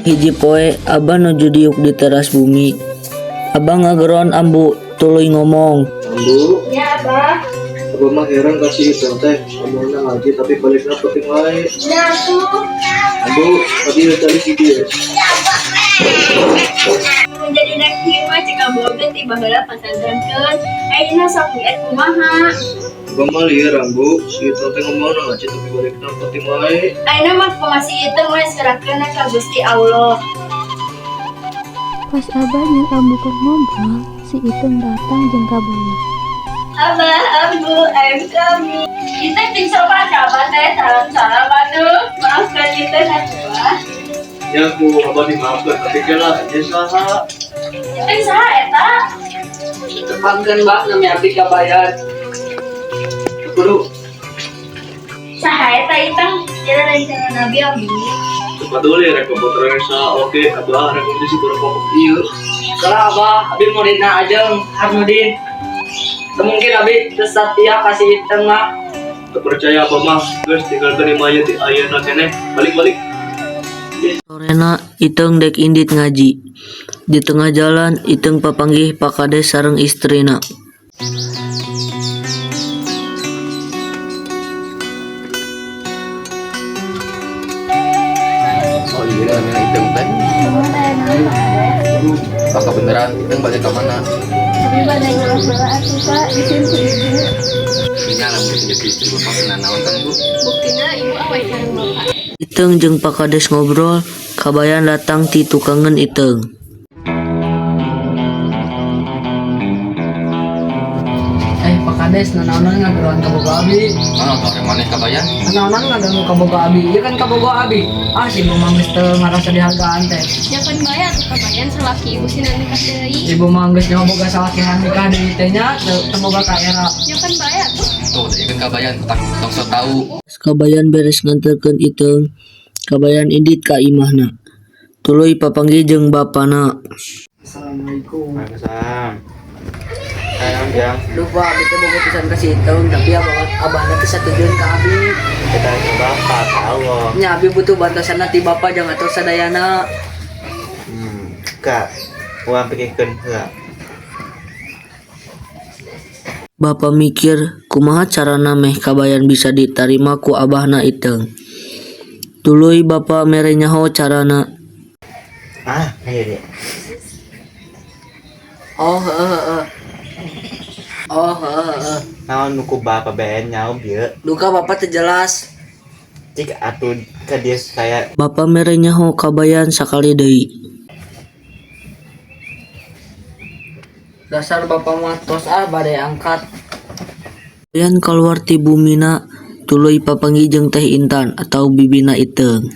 Hiji poe Abah nuju diuk di teras bumi. Abah ngageroan Ambu tuluy ngomong. Ambu, Ya, Abah. Abah mah heran ka si Iteung teh, ngomongna ngaji tapi balikna penting wae. Ya, atuh. Ambu, tadi tadi si dia. Menjadi nek kieu mah cek Abah oge ti baheula pasantrenkeun. Ayeuna sok ngiat kumaha. Abah mah lieur, Ambu, si Iteung teh ngomongna ngaji tapi balikna penting wae. Ayeuna mah kumaha si Iteung we serahkeun ka Gusti Allah. Pas Abah jeung Ambu keur ngobrol, si Iteung datang jeung Kabayan. Abah, Ambu, I'm coming. Kita ting sopan ka Abah teh, salam-salam atuh. Maafkan kita atuh, Abah. Ya ku Abah dimaafkan, tapi kela aja saha. Eh, saha eta? Tepangkeun, Bah, nami abdi Kabayan. Kudu Saha eta Iteung? Jadi rencana Nabi Ambu. teu paduli rek babaturan saha oge, Abah rek si pokok ieu. Salah, Abah, abi muridna Ajeng Harnudin. Teu mungkin abi teu satia ka si Iteung mah. Teu percaya Abah mah, geus tinggalkeun imah ieu ti ayeuna keneh. Balik-balik. Sorena Iteung dek indit ngaji. Di tengah jalan Iteung papanggih Pak Kades sareng istrina. Oh iya, namanya Iteung teh. Pak, kebenaran Iteung balik ke mana? Tapi bade ngelos heula atuh, Pak, izin ku ibu. Ini lamun jadi istri bapak kena naon kan, Bu? Buktina ibu awet sareng bapak. Iteung jeung Pak Kades ngobrol, Kabayan datang ti tukangeun Iteung. Eh, Pak Kades, nanaonan ngageroan kabogo abi? Mana tau maneh, Kabayan? Nanaonan ngaganggu kabogo abi? Ieu kan kabogo abi. Ah, si ibu mah geus teu ngarasa dihargaan teh. Nya kan bae atuh, Kabayan, salaki ibu sina nikah deui. Ibu mah geus nyaho boga salaki nikah deui teh nya teu boga ka era. Nya kan bae atuh. Tuh, tadi kan Kabayan, tak tong sok tahu. Pas Kabayan beres nganterkeun Iteung, Kabayan indit ka imahna. Tuluy papanggih jeung bapana. Assalamualaikum. Waalaikumsalam. Ayo, Jang. Lupa abi teh boga pisan ka si Iteung, tapi abahna teh satujuan ka abi. Kita ke bapak ke Allah. Nya abi butuh bantosanna ti bapak jangan atur sadayana. Kak urang pikirkeun heula. Bapa mikir kumaha carana meh Kabayan bisa ditarima ku abahna Iteung. Tuluy bapa mere nyaho carana. Ah, ayo deh. Oh, heeh heeh. Oh, heeh heeh. Naon nu ku bapak BN nyaho bieu? Duka bapak teh jelas. Cik atuh ke dia saya. Bapa mere nyaho Kabayan sakali deui. Dasar bapak mah tos ah bade angkat. Kabayan kaluar ti bumina tuluy papanggih jeung Teh Intan atau bibina Iteung.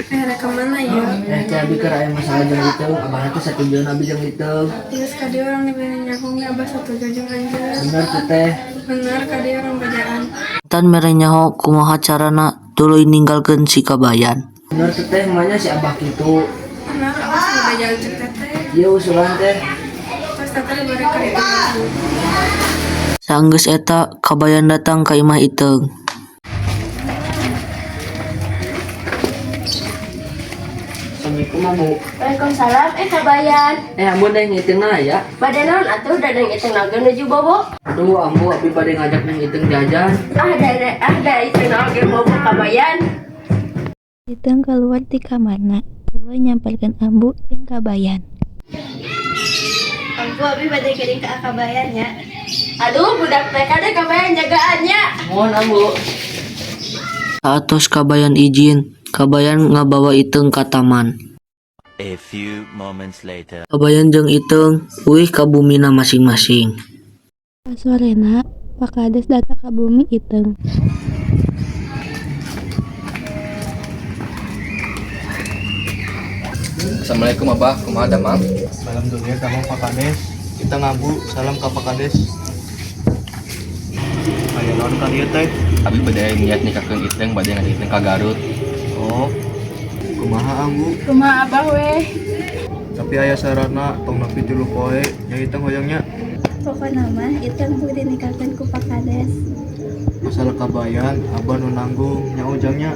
Eh, rek ka mana ya? Eh, teh abi keur aya masalah jeung Iteung, abahna teh satujuan abi jeung Iteung. Geus ka dieu urang dibere nyaho ge abah satuju jeung anjeun. Bener tuh, Teh? Bener, ka dieu urang bejaan. Intan mere nyaho kumaha carana tuluy ninggalkeun si Kabayan. Bener tuh, Teh, emangnya si abah kitu? Bener, awas bejaan cek teteh. Ieu usulan, Teh. Pas teteh dibere ka ditu. Saenggeus eta Kabayan datang ka imah Iteung. Assalamualaikum, Ambu. Waalaikumsalam, eh Kabayan. Eh, Ambu, neng Iteung na ya? Bade naon atuh da neng Iteung oge nuju bobo? Aduh, Ambu, abi bade ngajak neng Iteung jajan. Ah, da ah da Iteung oge bobo, Kabayan. Iteung keluar ti kamarna, tuluy nyamperkeun Ambu jeung Kabayan. Ambu, abi bade geuning ka Kabayan nya. Aduh, budak TK deh Kabayan jagaannya. Mohon, Ambu. Saatos Kabayan izin, Kabayan ngabawa Iteung ka taman. A few moments later. Kabayan jeung Iteung uih ka bumina masing-masing. Pasorena, Pak Kades datang ka bumi Iteung. Assalamualaikum, Abah, kumaha damang? Alhamdulillah damang, Pak Kades. Kita ngabu, salam ka Pak Kades. Aya naon ka dieu teh? Abi bade niat nikahkeun Iteung, bade ngajak Iteung ka Garut. Oh. Kumaha, Ambu? Kumaha abah weh? Tapi aya sarana tong nepi 3 poe, nya Iteung hoyongnya. Pokona mah Iteng kudu dinikahkeun ku Pak Kades. Masalah Kabayan, Abah nu nanggung nya, Ujang, nya.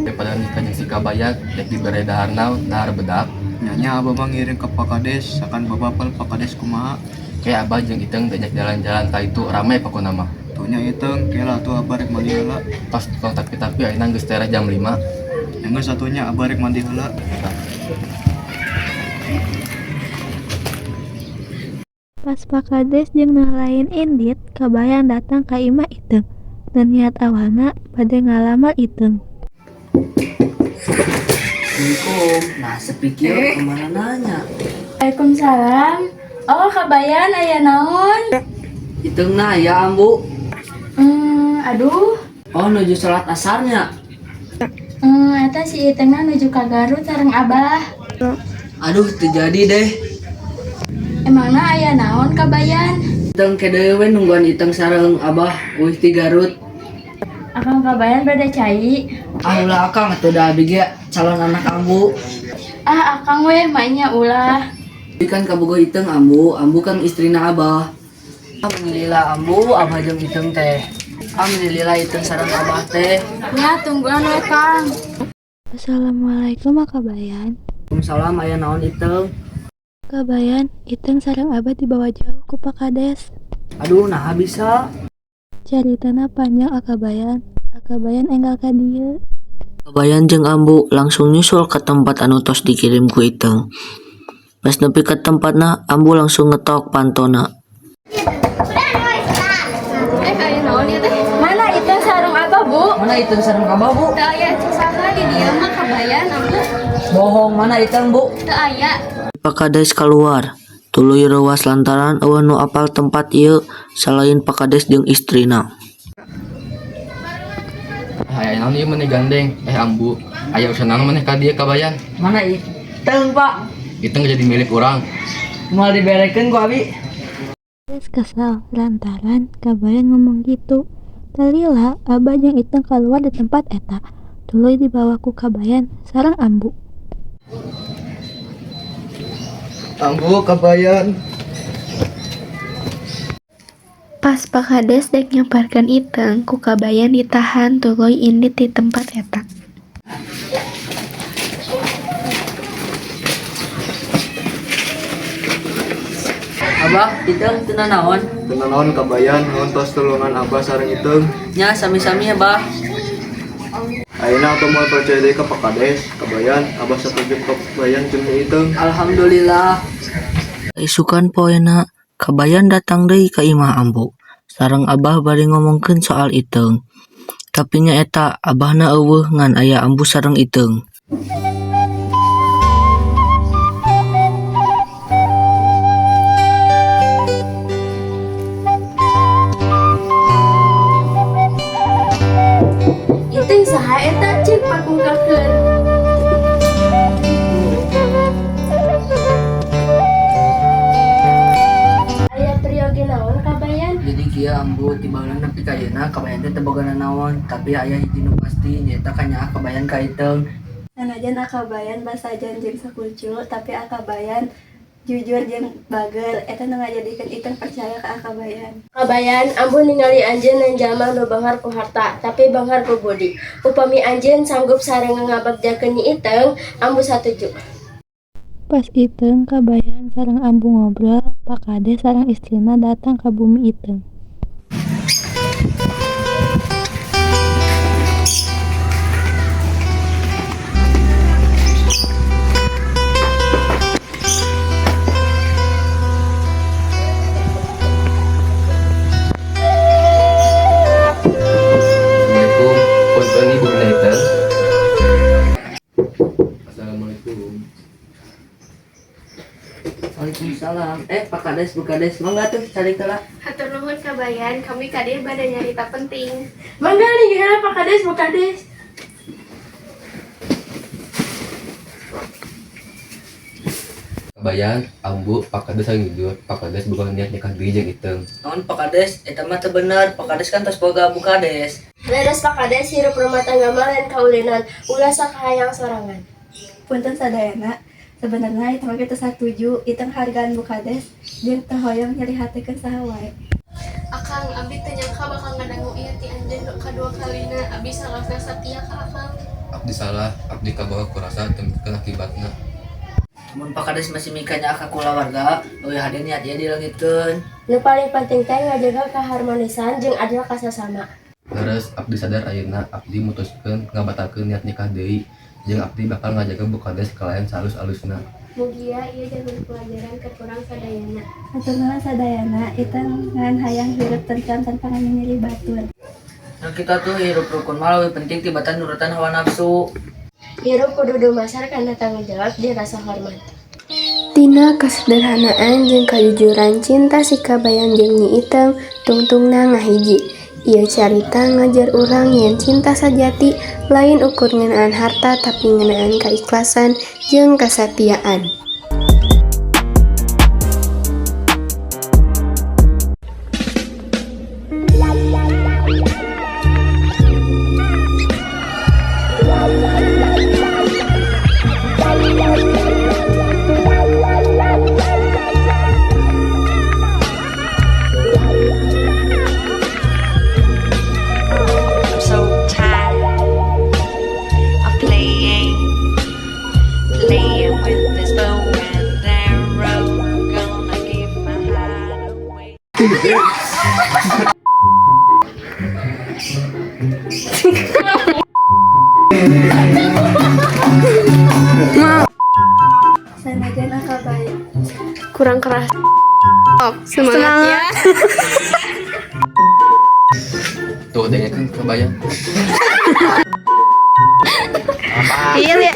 Daripada nikah jeung si Kabayan, dek dibere dahar naon, dahar bedak. Nya, Abah mah ngiring ke Pak Kades, sakan Bapak apal Pak Kades kumaha. Kayak Abah jeung Iteng diajak jalan-jalan ka itu rame pokona mah. Tuh nya, Iteng, kela tuh Abah rek mandi heula. Pas tukang tapi ayeuna geus tereh jam 5. Yang geus satunya Abah rek mandi heula. Pas Pak Kades jeung nu lain indit, Kabayan datang ka imah Iteng. Dan niat awalna bade ngalamar Iteng. Assalamualaikum. Nah, sepikir kemana nanya? Waalaikumsalam. Oh, Kabayan, aya naon? Iteng nah ya, Ambu. Aduh. Oh, nuju sholat asarnya. Eta si Itengna nuju ka Garut sareng Abah. Aduh, terjadi deh. Emangna aya naon, Kabayan? Iteng kede we nungguan Iteng sareng Abah uih ti Garut. Akang Kabayan bade cai. Ah, ulah Akang atuh, da abi ge calon anak Ambu. Ah, Akang we mainnya ulah. Abi kan kabogoh Iteng, Ambu, Ambu kan istrina Abah. Ah, lila Ambu, Abah jeung Iteng teh. Ah, lila Iteng sareng Abah teh. Ya, tungguan we, Kang. Assalamualaikum, Kabayan. Waalaikumsalam, aya naon, Iteng? Kabayan, Iteng sareng Abah dibawa jauh ku Pak Kades. Aduh, nah bisa. Caritana panjang, Akabayan. Akabayan enggal ka dieu. Kabayan jeung Ambu langsung nyusul ke tempat anu tos dikirim ku Iteng. Pas nepi ka tempatna, Ambu langsung ngetok pantona. Eh, aya naon ieu teh? Mana Iteng sareng Abah, Bu? Mana Iteng sareng Abah, Bu? Teu aya saha di dieu mah, Kabayan, Ambu. Bohong, mana Iteng, Bu? Teu aya. Pak Kades keluar, tuluy reuwas lantaran euweuh nu apal tempat ieu selain Pak Kades jeung istrina. Aya naon ieu maneh gandeng? Eh, Ambu, aya urusan naon maneh ka dieu, Kabayan? Mana Iteng, Pak? Iteng jadi milik urang. Moal diberekeun ku abi. Kades kesal lantaran Kabayan ngomong gitu. Teu lila Abah jeung Iteng keluar di tempat eta. Tuluy dibawa ku Kabayan sareng Ambu. Ambu, Kabayan. Pas Pak Kades dek nyamparkeun Iteng, ku Kabayan ditahan tuluy indit ti tempat eta. Abah, Iteng teu naon? Teu naon, Kabayan, nuhun tos tulungan Abah sareng Iteng. Nya, sami-sami ya, Bah. Ayeuna abah moal percaya deui ka Pak Kades, Kabayan, Abah satuju Kabayan jeung Iteng. Alhamdulillah. Isukan poena, Kabayan datang deui ka imah Ambu. Sareng Abah bari ngomongkeun soal Iteng. Tapi nya eta Abahna euweuh, ngan aya Ambu sareng Iteng. Iteng saha eta, cik pakungkakeun. Aya priyogi naon, Kabayan? Jadi kieu, Ambu, ti baheula nepi ka ayeuna Kabayan teh teu boga nanaon, tapi aya hiji nu pasti, nyaeta kanyaah Kabayan ka Iteng. Sanajan Akabayan basajan jeung sakucu, tapi Akabayan jujur jeung bager. Eta nu ngajadikeun Iteng percaya ka Akabayan. Kabayan, Ambu ningali anjeun lain jalma nu beunghar ku harta, tapi beunghar ku budi. Upami anjeun sanggup sareng ngabagjakeun Nyi Iteng, Ambu satuju. Pas Iteng, Kabayan sareng Ambu ngobrol, Pak Kades sareng istrina datang ka bumi Iteng. Assalamualaikum, punten, Ibu Iteng. Assalamualaikum. Waalaikumsalam. Eh, Pak Kades, Bu Kades, mangga tuh calik heula. Hatur nuhun, Kabayan, kami ka dieu bade nyarita penting. Mangga nih heula, Pak Kades, Bu Kades. Kabayan, Ambu, Pak Kades hayang jujur. Pak Kades boga niat nikah deui jeung Iteng. Naon, Pak Kades, eta mah teu bener. Pak Kades kan tos boga Bu Kades. Leres, Pak Kades, hirup rumah tangga mah lain kaulinan, ulah sakahayang sorangan. Punten sadayana, Sebenarnya Iteng oge teu satuju, Iteng hargaan Bu Kades jeung teu hoyong nyerihatekeun saha wae. Akang, abi teu nyangka bakal ngadangu ieu ti anjeun kadua kalina. Abi salosna satia ka akang. Abdi salah, abdi kabawa ku rasa teu mikirkeun akibatna. Mun Pak Kades masih mikanyaah ka kulawarga, leuwih hade niat ieu dileungitkeun. Nu paling penting teh ngajaga keharmonisan jeung adil ka sasama. Leres, abdi sadar ayeuna abdi mutuskeun ngabatalkeun niat nikah deui jeung abdi bakal ngajaga Bu Kades kalayan saalus-alusna. Mugia ieu janten pelajaran keur urang sadayana. Hatur nuhun sadayana, Iteng ngan hayang hirup tentram tanpa nganyeri batur. Nah kita tuh hirup rukun mah leuwih penting tibatan nurutan hawa nafsu. Hirup kudu dumasar kana tanggung jawab jeung rasa hormat. Tina kasederhanaan jeung kajujuran cinta si Kabayan jeung Nyi Iteung tungtungna ngahiji. Ieu carita ngajar urang yen cinta sajati lain ukur ngeunaan harta, tapi ngeunaan kaikhlasan jeung kasatiaan. I'm so tired of playing, playing with this bow and arrow. Gonna give my heart away. Sanajan Kabayan Kurang keras. Semangat ya. Tuh dengekeun Kabayan. Iya.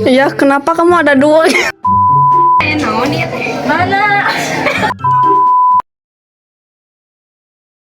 Ya, kenapa kamu ada dua? Naon ieu teh? Mana?